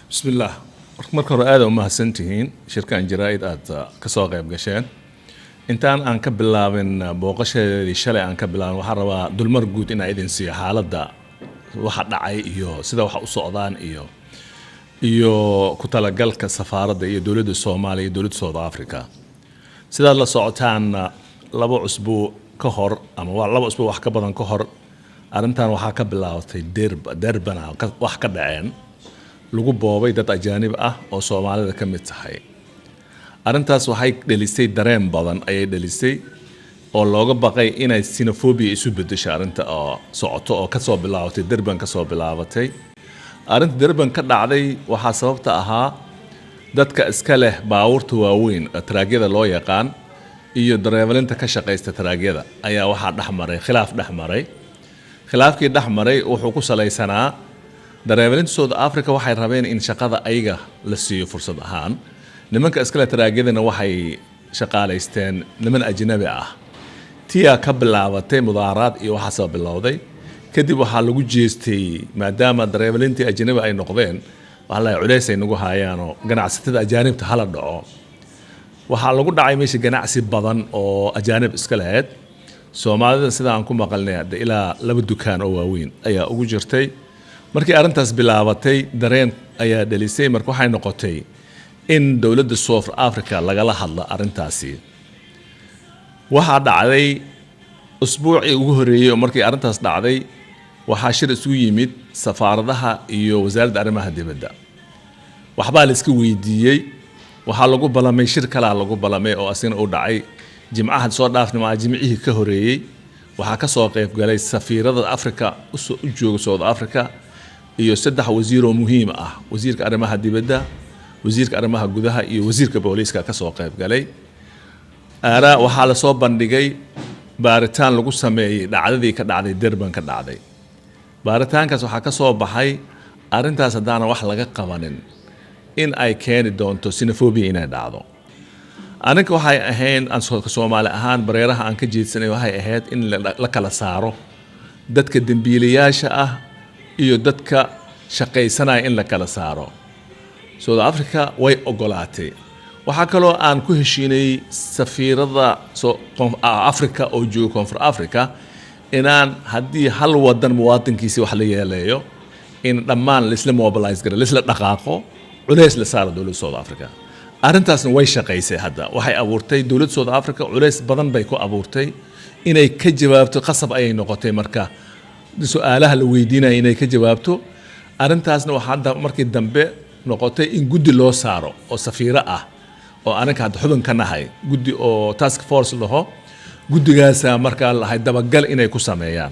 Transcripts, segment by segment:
Bismillaah. Marka hore aada umahadsan tihiin shirkan jaraa'id aad kasoo qayb gasheen. Intaan aan ka bilaabin booqashadeedii shalay aan ka bilaabin, waxaan rabaa dulmar guud inaan idin siiyo xaaladda waxa dhacay iyo sida waxa u socdaan iyo ku talagalka safaaradda iyo dowladda Soomaaliya iyo dowladda South Africa. Sidaad la socotaan, 2 cusbuu ka hor ama 2 usbuuc wax ka badan ka hor, arrintan waxaa ka bilaabatay Durbana wax ka dhaceen, lagu boobay dad ajaanib ah oo Soomaalida ka mid tahay. Arrintaas waxay dhelisay dareen badan ayay dhelisay oo looga baqay inay xenophobia isu bedesho arrinta oo socoto oo kasoo bilaabatay Durban. Kasoo bilaabatay arrinta Durban ka dhacday, waxaa sababta ahaa dadka iska leh baabuurta waaweyn, taraagyada loo yaqaan, iyo dareewalinta ka shaqaysta taraagyada ayaa waxaa dhex maray khilaaf dhex maray. Khilaafkii dhex maray wuxuu ku salaysanaa dareewalinta South Africa waxay rabeen in shaqada ayaga la siiyo fursad ahaan. Nimanka iskale taraagyadana waxay shaqaalaysteen niman ajnabi ah. Tiyaa ka bilaabatay mudaaharaad iyo waxaasoo bilowday. Kadib waxaa lagu jeestay, maadaama dareewalintii ajnabi ay noqdeen, waxaa la culeys ay nagu haayaanoo ganacsatada ajaanibta hala dhaco. Waxaa lagu dhacay meesha ganacsi badan oo ajaanib iska lahayd. Soomaalida, sida aan ku maqalnay hadda, ilaa laba dukaan oo waaweyn ayaa ugu jirtay. Markii arrintaas bilaabatay, dareen ayaa dhelisay. Marka waxay noqotay in dowladda South Africa lagala hadlo arrintaasi. Waxaa dhacday usbuucii ugu horreeyey oo markii arrintaas dhacday, waxaa shir isugu yimid safaaradaha iyo wasaaradda arrimaha dibadda. Waxbaa la iska weydiiyey. Waxaa lagu balamay shir kalaa lagu balamay oo asigna uu dhacay Jimcaha soo dhaafnima, Jimcihii ka horeeyey. Waxaa ka soo qayb galay safiirada Africa usoo u jooga South Africa iyo saddex wasiir oo muhiim ah: wasiirka arrimaha dibadda, wasiirka arrimaha gudaha iyo wasiirka booliiska ka soo qayb galay. Aaraa waxaa lasoo bandhigay baaritaan lagu sameeyey dhacdadii ka dhacday Durban ka dhacday. Baaritaankaas waxaa ka soo baxay arrintaas haddaana wax laga qabanin in ay keeni doonto xenophobia inay dhacdo. Arrinka waxay ahayn aan Soomaali ahaan bareeraha aan ka jeedsanay waxay ahayd in la kala saaro dadka dembiilayaasha ah iyo dadka shaqaysanaya, in la kala saaro. South Africa way ogolaatay. Waxaa kaloo aan ku heshiinay safiirada Africa oo jooga Koonfur Africa inaan haddii hal wadan muwaadinkiisi wax la yeeleeyo, in dhammaan laisla mobilize garo, laisla dhaqaaqo, culeys la saaro dowladda South Africa. Arrintaasna way shaqaysay. Hadda waxay abuurtay dowladda South Africa culeys badan bay ku abuurtay inay ka jawaabto. Qasab ayay noqotay marka su-aalaha la weydiinaya inay ka jawaabto. Arrintaasna waxaa hadda markii dambe noqotay in guddi loo saaro oo safiiro ah oo arrinka hadda xubin ka nahay, guddi oo task force laho. Guddigaasa markaa lahay dabagal inay ku sameeyaan.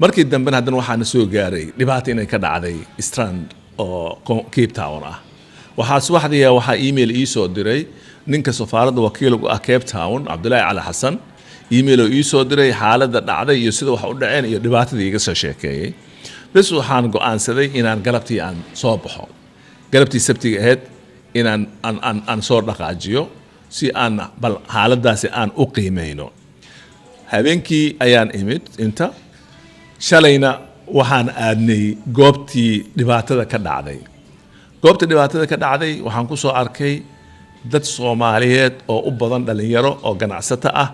Markii dambena haddana waxaana soo gaaray dhibaata inay ka dhacday Strand oo Cape Town ah. Waxaa subaxdii waxaa email ii soo diray ninka safaaradda wakiil ugu ah Cape Town, Cabdulaahi Cali Xasan. Email oo ii soo diray xaaladda dhacday iyo sida wax u dhaceen iyo dhibaatadii iga soo sheekeeyey. Bes, waxaan go'aansaday inaan galabtii aan soo baxo, galabtii Sabtiga ahayd, inaan aan soo dhaqaajiyo si aan bal xaaladdaasi aan u qiimeyno. Habeenkii ayaan imid inta. Shalayna waxaan aadnay goobtii dhibaatada ka dhacday. Goobta dhibaatada ka dhacday waxaan ku soo arkay dad Soomaaliyeed oo u badan dhalinyaro oo ganacsato ah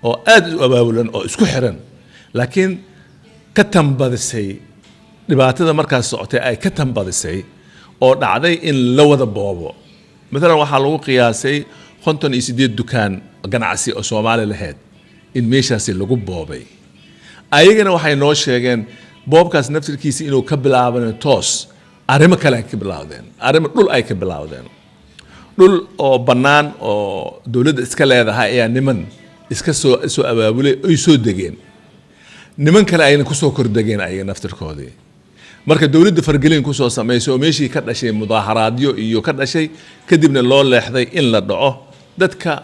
oo aad u abaabulan oo isku xiran, laakiin ka tambadisay dhibaatada markaas socotay, ay ka tambadisay oo dhacday in la wada boobo. Maalan, waxaa lagu qiyaasay 58 dukaan ganacsi oo Soomaali lahayd in meeshaasi lagu boobay. Ayagana waxay noo sheegeen boobkaas naftirkiisa inuu ka bilaaban toos arrimo kale ay ka bilaawdeen, arrimo dhul ay ka bilaawdeen. Dhul oo bannaan oo dowladda iska leedahay ayaa niman iska soo abaabulay oy soo degeen. Niman kale ayna kusoo kordegeen ayaga naftirkoodii. Marka dowladda fargelin kusoo samaysay oo meeshii ka dhashay mudaaharaadyo iyo ka dhashay, kadibna loo leexday in la dhaco dadka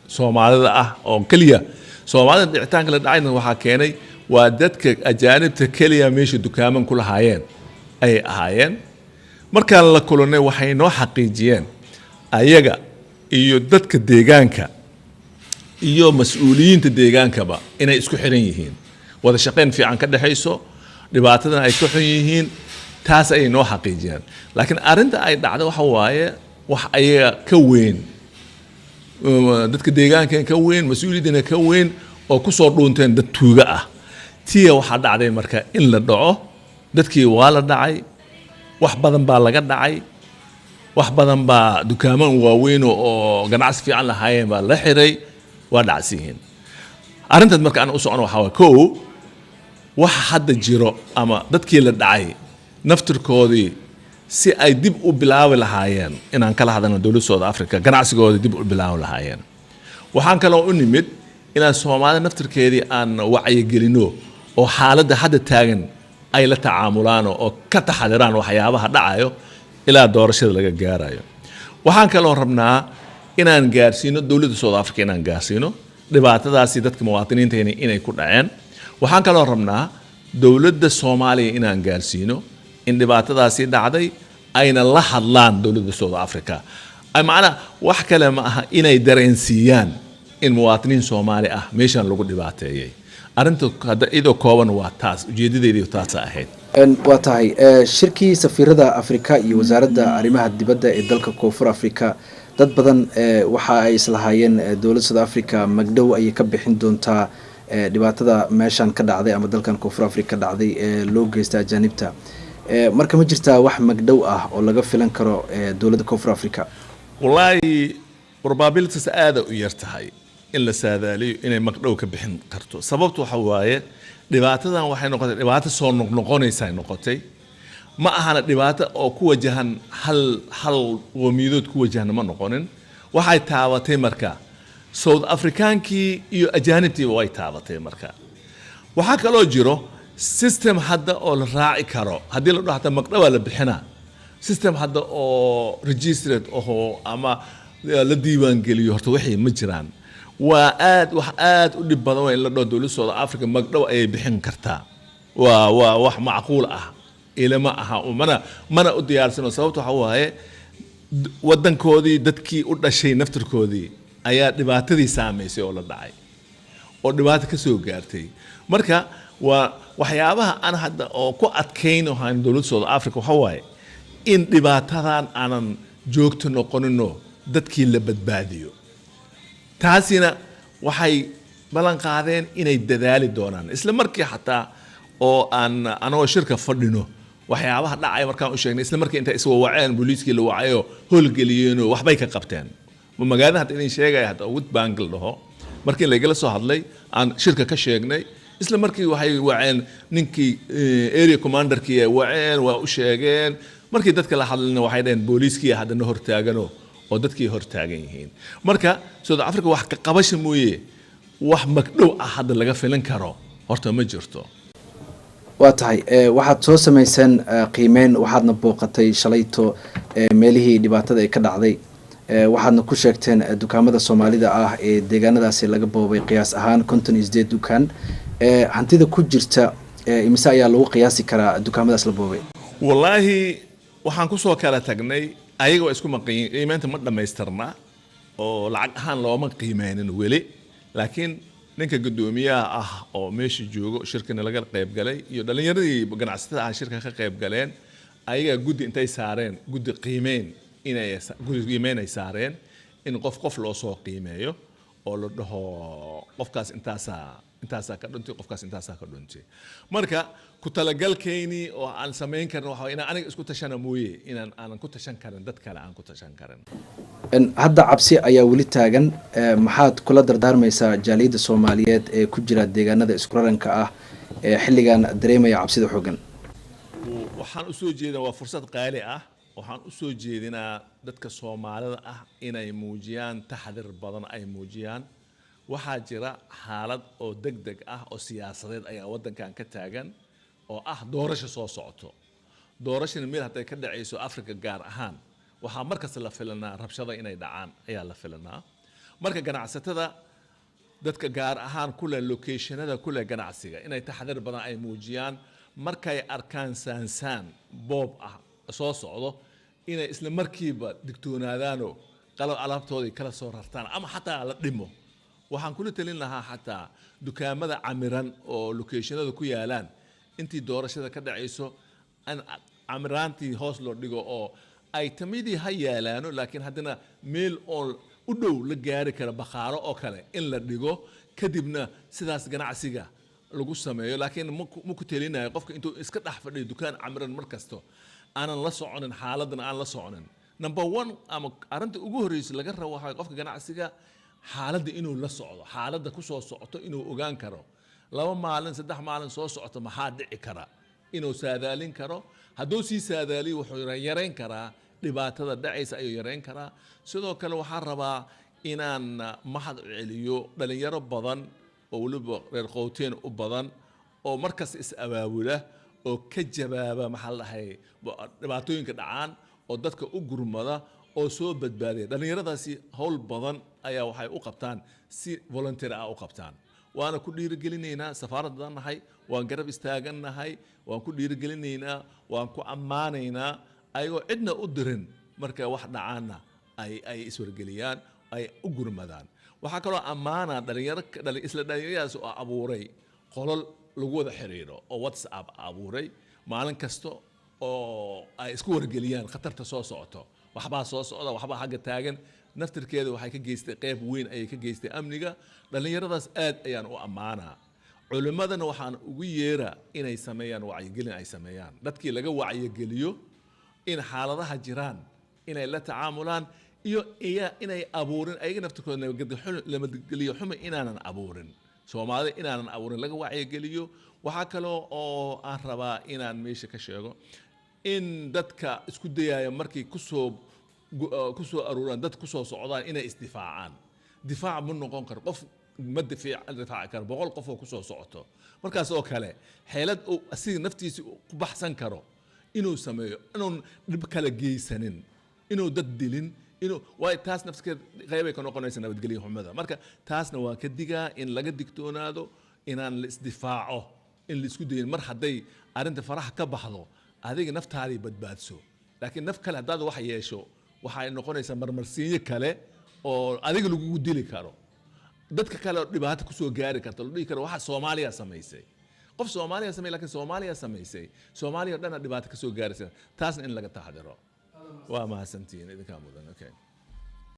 Soomaalida ah oo keliya. Soomaalida dhicitaanka la dhacayna waxaa keenay waa dadka ajaanibta keliya meesha dukaaman ku lahaayeen ayay ahaayeen. Markaan la kulannay, waxay noo xaqiijiyeen ayaga iyo dadka deegaanka iyo mas-uuliyiinta deegaankaba inay isku xiran yihiin, wada shaqayn fiican ka dhexayso, dhibaatadan ay ka xun yihiin. Taas ayay noo xaqiijiyeen. Laakiin arrinta ay dhacday waxa waaye wax ayaga ka weyn, dadka deegaankan ka weyn, mas-uuliyaddina ka weyn, oo kusoo dhuunteen dad tuuga ah. Tiya waxaa dhacday marka in la dhaco dadkii. Waa la dhacay, wax badan baa laga dhacay, wax badan baa dukaaman waaweyn oo ganacsi fiican lahaayeen baa la xiray, waa dhacsiyihiin. Arrintaas marka aan u socono waxaa waay, kow, waxa hadda jiro ama dadkii la dhacay naftirkoodii si ay dib u bilaabi lahaayeen inaan kala hadalno dowladda South Africa, ganacsigoodii dib u bilaabi lahaayeen. Waxaan kaloo u nimid inaan Soomaalida naftirkeedii aan wacyigelino oo xaaladda hadda taagan ay la tacaamulaan oo ka taxadiraan waxyaabaha dhacayo ilaa doorashada laga gaarayo. Waxaan kaloo rabnaa inaan gaarsiino dowladda South Africa, inaan gaarsiino dhibaatadaasi dadka muwaadiniinteena inay ku dhaceen. Waxaan kaloo rabnaa dowladda Soomaaliya inaan gaarsiino in dhibaatadaasi dhacday, ayna la hadlaan dowladda South Africa. Ay macnaa wax kale ma aha, inay dareensiiyaan in muwaadiniin Soomaali ah meeshan lagu dhibaateeyey. Arrinta hadda iyadoo kooban waa taas, ujeedadeedii taasa ahayd. Waa tahay. Shirkii safiirada Afrika iyo wasaaradda arrimaha dibadda ee dalka Koonfur Africa, dad badan waxa ay islahaayeen dowladda South Africa magdhow ayay ka bixin doontaa dhibaatada meeshan ka dhacday ama dalkan Koonfur Africa ka dhacday ee loo geysta ajaanibta. Marka ma jirtaa wax magdhow ah oo laga filan karo dowladda Koonfur Africa? Wallaahi, probabilities aada u yar tahay in la saadaaliyo inay magdhow ka bixin karto. Sababtu waxa waaye, dhibaatadan waxay noqotay dhibaato soo noqnoqonaysa noqotay. Ma ahana dhibaato oo ku wajahan hal qowmiyadood ku wajahna ma noqonin. Waxay taabatay marka South Africaankii iyo ajaanibtiiba way taabatay. Marka waxaa kaloo jiro system hadda oo la raaci karo haddii la dhaho hataa magdhowaa la bixinaa, system hadda oo registered aho ama la diiwaangeliyo horta wixii ma jiraan. Waa aad wax aad u dhib badan waa in la dhaho dowladda South Africa magdhow ayay bixin kartaa. Waa wax macquul ah ilama aha, mana u diyaarsano. Sababta waxa waaye, wadankoodii dadkii u dhashay naftirkoodii ayaa dhibaatadii saamaysay oo la dhacay oo dhibaato ka soo gaartay. Marka waa waxyaabaha aan hadda oo ku adkayno hayn dowladda South Africa waxa waaye in dhibaatadan aanan joogto noqonino, dadkii la badbaadiyo. Taasina waxay ballan qaadeen inay dadaali doonaan. Isla markii xataa oo aan anagoo shirka fadhino waxyaabaha dhacaya markaan u sheegnay, isla markii intay iswa waceen, booliiskii la wacayoo howlgeliyeenoo waxbay ka qabteen. Magaalada hadda idin sheegaya hadda Witbank la dhaho, markii lagala soo hadlay aan shirka ka sheegnay, isla markii waxay waceen ninkii area commanderkii ay waceen, waa u sheegeen. Markii dadka la hadlayna waxay dhaheen booliiskii haddana hortaagano oo dadkii hortaagan yihiin. Marka South Africa wax ka qabasha mooye, wax magdhow ah hadda laga filan karo horta ma jirto. Waa tahay. Waxaad soo samayseen qiimeyn, waxaadna booqatay shalayto meelihii dhibaatada ay ka dhacday. Waxaadna ku sheegteen dukaamada Soomaalida ah ee deegaanadaasi laga boobay qiyaas ahaan 58 dukaan. Hantida ku jirta imise ayaa lagu qiyaasi karaa dukaamadaas la boobay? Wallaahi, waxaan kusoo kala tagnay ayagoo isku maqan. Qiimeynta ma dhammaystirna oo lacag ahaan looma qiimeynin weli, laakiin ninka guddoomiyaha ah oo meesha joogo shirkana laga qayb galay iyo dhallinyaradii ganacsatada ah shirka ka qayb galeen, ayagaa guddi intay saareen, guddi qiimeyn inay guddi qiimeyn ay saareen in qof qof loo soo qiimeeyo oo la dhaho qofkaas intaasaa ka dhuntay, qofkaas intaasaa ka dhuntay. Marka ku talagalkeynii oo aan samayn karno waxa waye inaan aniga isku tashana mooye, inaan aanan ku tashan karin dad kale aan ku tashan karin. Hadda cabsi ayaa weli taagan. Maxaad kula dardaarmaysaa jaaliyadda Soomaaliyeed ee ku jira deegaanada isku raranka ah ee xilligan dareemaya cabsida xoogan? Waxaan usoo jeedinaa, waa fursad qaali ah, waxaan usoo jeedinaa dadka Soomaalida ah inay muujiyaan taxadir badan ay muujiyaan. Waxaa jira xaalad oo deg deg ah oo siyaasadeed ayaa waddankan ka taagan oo ah doorasho soo socoto. Doorashana meel hadday ka dhacayso, Africa gaar ahaan, waxaa markasta la filanaa rabshada inay dhacaan ayaa la filanaa. Marka ganacsatada, dadka gaar ahaan kule locationada kule ganacsiga, inay taxadir badan ay muujiyaan. Markay arkaan saansaan boob ah soo socdo, inay isla markiiba digtoonaadaanoo qalab alaabtoodii kala soo rartaan ama xataa la dhimo. Waxaan kula talin lahaa xataa dukaamada camiran oo locationada ku yaalaan, intii doorashada ka dhacayso in Camiraantii hoos loo dhigo oo itemyadii ha yaalaano, laakiin haddana meel oo u dhow la gaari kara, bakhaaro oo kale in la dhigo, kadibna sidaas ganacsiga lagu sameeyo. Laakiin ma ku telinayo qofka intuu iska dhex fadhiyo dukaan camiran mar kasto, aanan la soconin xaaladana aan la soconin. Number one ama arrinta ugu horreysa laga rabo waxaa qofka ganacsiga xaaladda inuu la socdo, xaaladda ku soo socoto inuu ogaan karo, 2 maalin, 3 maalin soo socoto maxaa dhici kara inuu saadaalin karo. Hadduu sii saadaaliyo, wuxuu yareyn karaa dhibaatada dhacaysa ayuu yareyn karaa. Sidoo kale waxaan rabaa inaan mahad celiyo dhalinyaro badan oo weliba reer Gauteng u badan oo markas is abaabula oo ka jawaaba, maxaa la dhahay, dhibaatooyinka dhacaan oo dadka u gurmada oo soo badbaadiya. Dhalinyaradaasi howl badan ayaa waxay u qabtaan si volunteer ah u qabtaan, waana ku dhiirigelinaynaa. Safaaraddan nahay, waan garab istaagannahay, waan ku dhiirigelinaynaa, waan ku ammaanaynaa. Ayagoo cidna u dirin, markay wax dhacaanna ay iswargeliyaan, ay u gurmadaan. Waxaa kaloo ammaana dhalinyaro isla dhalinyaradaas oo abuuray qolol lagu wada xiriiro oo WhatsApp abuuray maalin kasta oo ay isku wargeliyaan khatarta soo socoto, waxbaa soo socda, waxbaa xagga taagan. Naftirkeeda waxay ka geystay, qeyb weyn ayay ka geystay amniga. Dhallinyaradaas aad ayaan u ammaanaa. Culimmadana waxaan ugu yeeraa inay sameeyaan wacyigelin, ay sameeyaan dadkii laga wacyigeliyo in xaaladaha jiraan inay la tacaamulaan iyo iya inay abuurin ayaga naftirkooda nabadgelyo xumo inaanan abuurin, Soomaalida inaanan abuurin laga wacyigeliyo. Waxaa kaloo oo aan rabaa inaan meesha ka sheego in dadka isku dayaya markay kusoo aruuraan, dad kusoo socdaan, inay isdifaacaan. Difaac ma noqon karo, qof ma difaaci karo 100 qof oo kusoo socoto. Markaas oo kale xeelad uu asiga naftiisa ku baxsan karo inuu sameeyo, inuun dhib kale geysanin, inuu dad dilin, inuu waayo taas nafskeed qeybay ka noqonaysa nabadgelyo xumada. Marka taasna waa ka digaa in laga digtoonaado inaan la isdifaaco, in la isku dayin. Mar hadday arrinta faraha ka baxdo, adiga naftaadii badbaadso, laakiin naf kale haddaad wax yeesho, waxay noqonaysaa marmarsiinyo kale oo adiga lagugu dili karo, dadka kale oo dhibaato kusoo gaari karta, la dhihi karo waxa Soomaaliya samaysay, qof Soomaaliya samay, laakiin Soomaaliya samaysay, Soomaaliya o dhana dhibaato kasoo gaaraysa. Taasna in laga taxadiro. Waa mahadsantihiin, idinkaa mudan. Okay.